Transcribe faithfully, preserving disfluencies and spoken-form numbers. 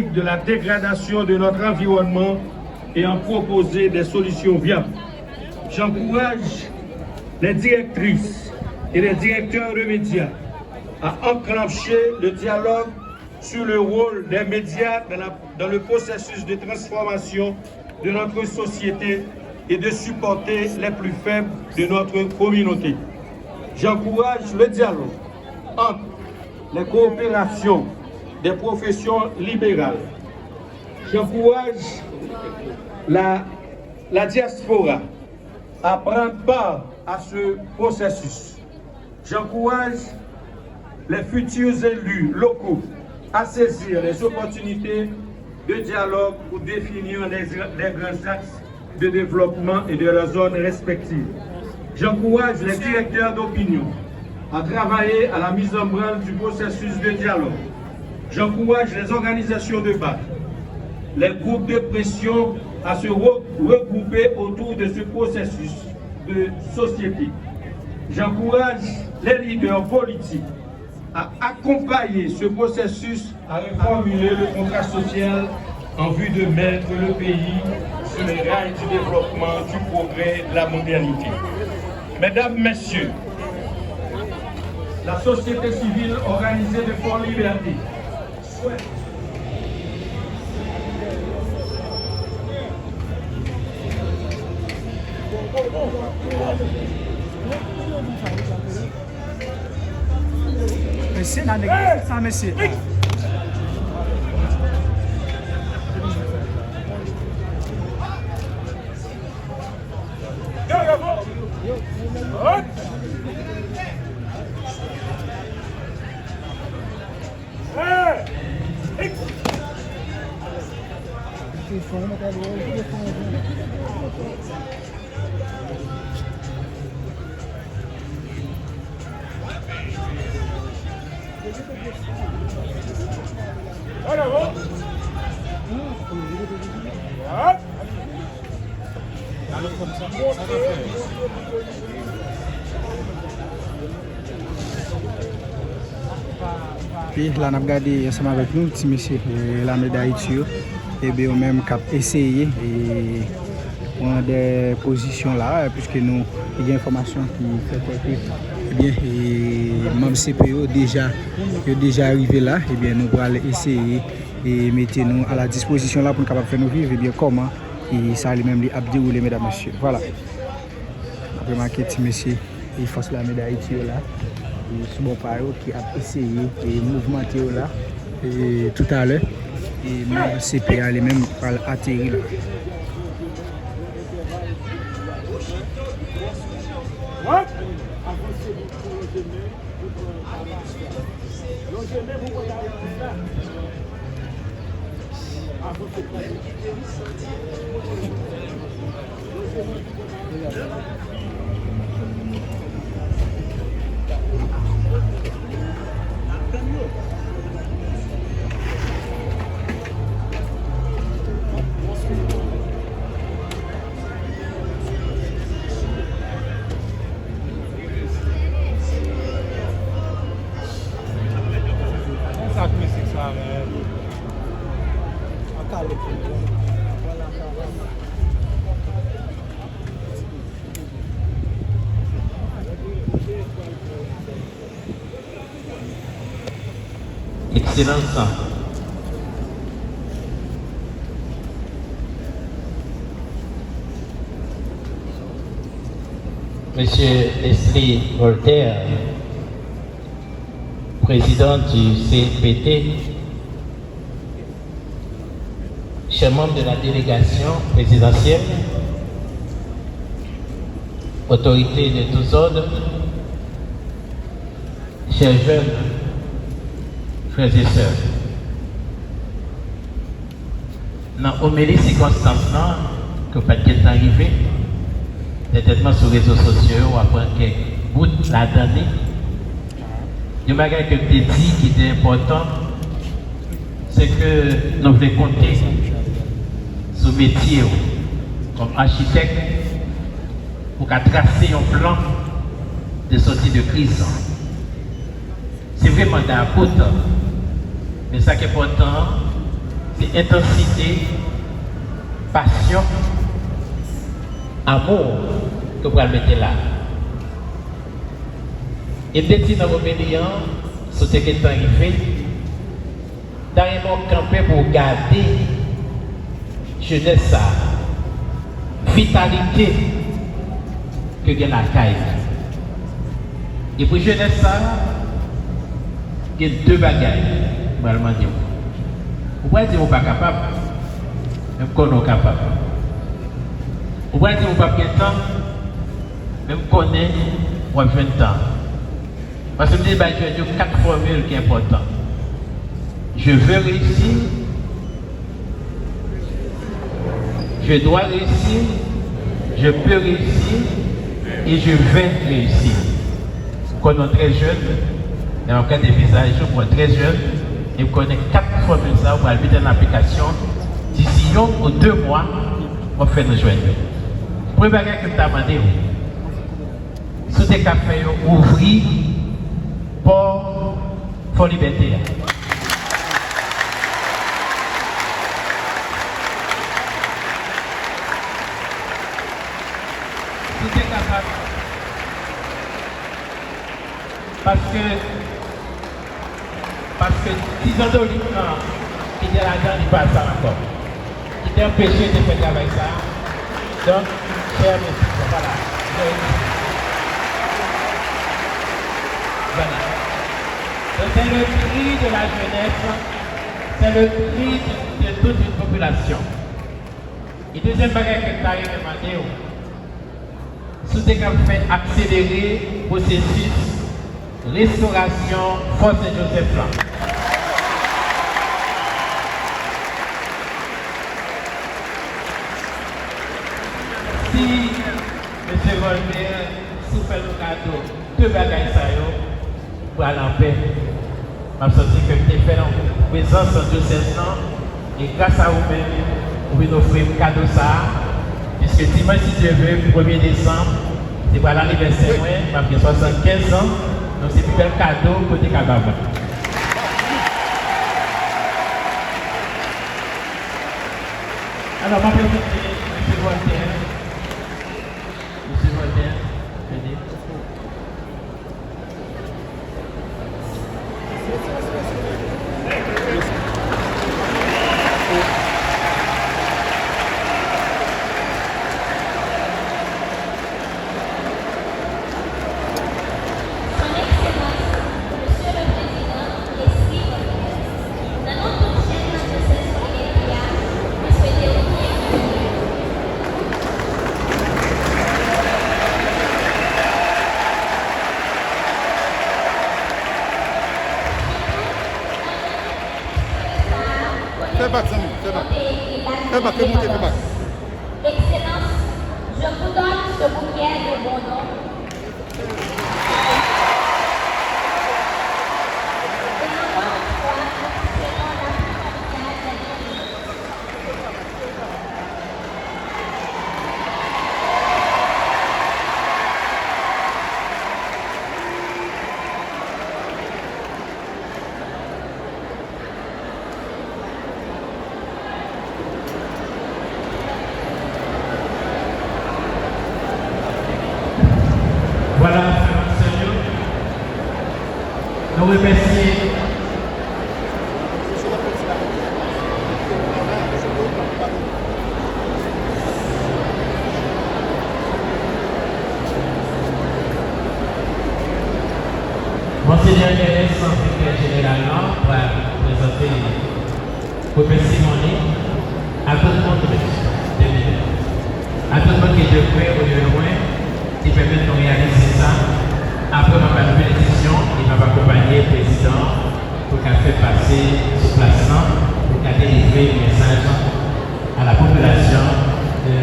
de la dégradation de notre environnement et en proposer des solutions viables. J'encourage les directrices et les directeurs de médias à enclencher le dialogue sur le rôle des médias dans la, dans le processus de transformation de notre société et de supporter les plus faibles de notre communauté. J'encourage le dialogue entre les coopérations des professions libérales. J'encourage la, la diaspora à prendre part à ce processus. J'encourage les futurs élus locaux à saisir les opportunités de dialogue pour définir les, les grands axes de développement et de leurs zones respectives. J'encourage les directeurs d'opinion à travailler à la mise en branle du processus de dialogue. J'encourage les organisations de base, les groupes de pression à se re- regrouper autour de ce processus de société. J'encourage les leaders politiques à accompagner ce processus, à reformuler le contrat social en vue de mettre le pays sur les rails du développement, du progrès, de la modernité. Mesdames, Messieurs, la société civile organisée de Fort Liberté souhaite Mesye, nan nèg sa, mesye. Epi la n ap gade ansanm avèk nou ti mesye lame Dayiti yo, ebyen yo menm k ap eseye pran de pozisyon la, piske nou gen enfòmasyon ki fè kwè ke ebyen manm C P yo deja yo deja rive la, ebyen nou pral eseye mete nou a la dispozisyon la pou n kapab fè nou viv ebyen kòman sa li menm li ap dewoule medam mesye. Vwala. N ap remake ti mesye e fòs lame Dayiti yo la e sou bò pa yo ki ap eseye e mouvmante yo la e toutalè e manm C P a li menm pral ateri la. Ekselans. Mesye Leslie Voltaire, président du C N P T, chers membres de la délégation présidentielle, autorités de tous ordres, chers jeunes, frères et sœurs, nan omeli sikonstans lan ke w pa t gentan rive, petètman sou rezo sosyo yo w aprann kèk bout ladan li. Yon bagay ke m te di ki te enpòtan, se ke nou vle konte sou metye w kòm achitèk pou ka trase yon plan de sòti de kriz lan. Se vre manda a kout, men sa k enpòtan an, entansite, pasyon, amou ke w pral mete la. E m te di nan omili an, si w te gentan rive, m ta renmen w kanpe pou w gade jenès sa a, vitalite ke gen lakay li. E pou jenès sa a, gen de bagay m pral mande w. Ou pral di m ou pa kapab, men m konnen w kapab. Ou pral di m ou p ap gen tan, men m konnen w ap jwenn tan. Paske m te bay jèn yo kat fòmil ki enpòtan. Je veux réussir, je dois réussir, je peux réussir et je vais réussir. M konnen w trè jèn, lè m ap gade vizaj ou, m wè w trè jèn, e m konnen kat fòmil sa a ou pral mete an aplikasyon disi yon ou de mwa, w ap fè nou jwenn yo. Premye bagay ke m ta mande w, si w te ka fè yo ouvri pò Fò Libète a. Si w te kapab, paske Paske ti zandolit lan ki te ladan li pa sa ankò. Ki te anpeche de fè travay sa a. Donk, chè mesye, vwala. Vwala. Donk, c'est le cri de la jeunesse, c'est le cri de, de toute une population. E dezyèm bagay ke m ta renmen mande w, si w te ka fè akselere pwosesis restorasyon Fò Sen Jozèf la. Si mesye Voltaire, si w fè nou kado de bagay sa yo, pral anpè. M ap santi ke m te fè l an prezans nan dyosèz lan, e gras a ou menm, ou vin ofri m kado sa a, piske dimanch, si Dye ve, premye desanm, se pral anivèsè mwen, m ap gen swasannkenz zan, donk se pi bèl kado ke w te ka ba mwen. Alò, m ap envite mesye Voltaire, mesye Voltaire, vini. Son Excellence, Monsieur le Président, Leslie Voltaire. Nan non tout chèf nan dyosèz Solidète a, mwen swete w byenvini. Fè bak, zanmi, fè bak. Fè bak, fè monte, fè bak. Excellence, je vous donne ce bouquet de mon nom. Vwala, frè m ak sè m yo, nou remèsye Monsenyè Kenneth, Vikè Jeneral lan, pral prezante remèsiman li a tout moun de, de, a tout moun ki de prè ou de lwen ki pèmèt nou reyalize sa. Apre, m ap ba nou benediksyon e m ap akonpanye prezidan an pou l ka fè pase sou plas lan, pou l ka delivre mesaj a la popilasyon de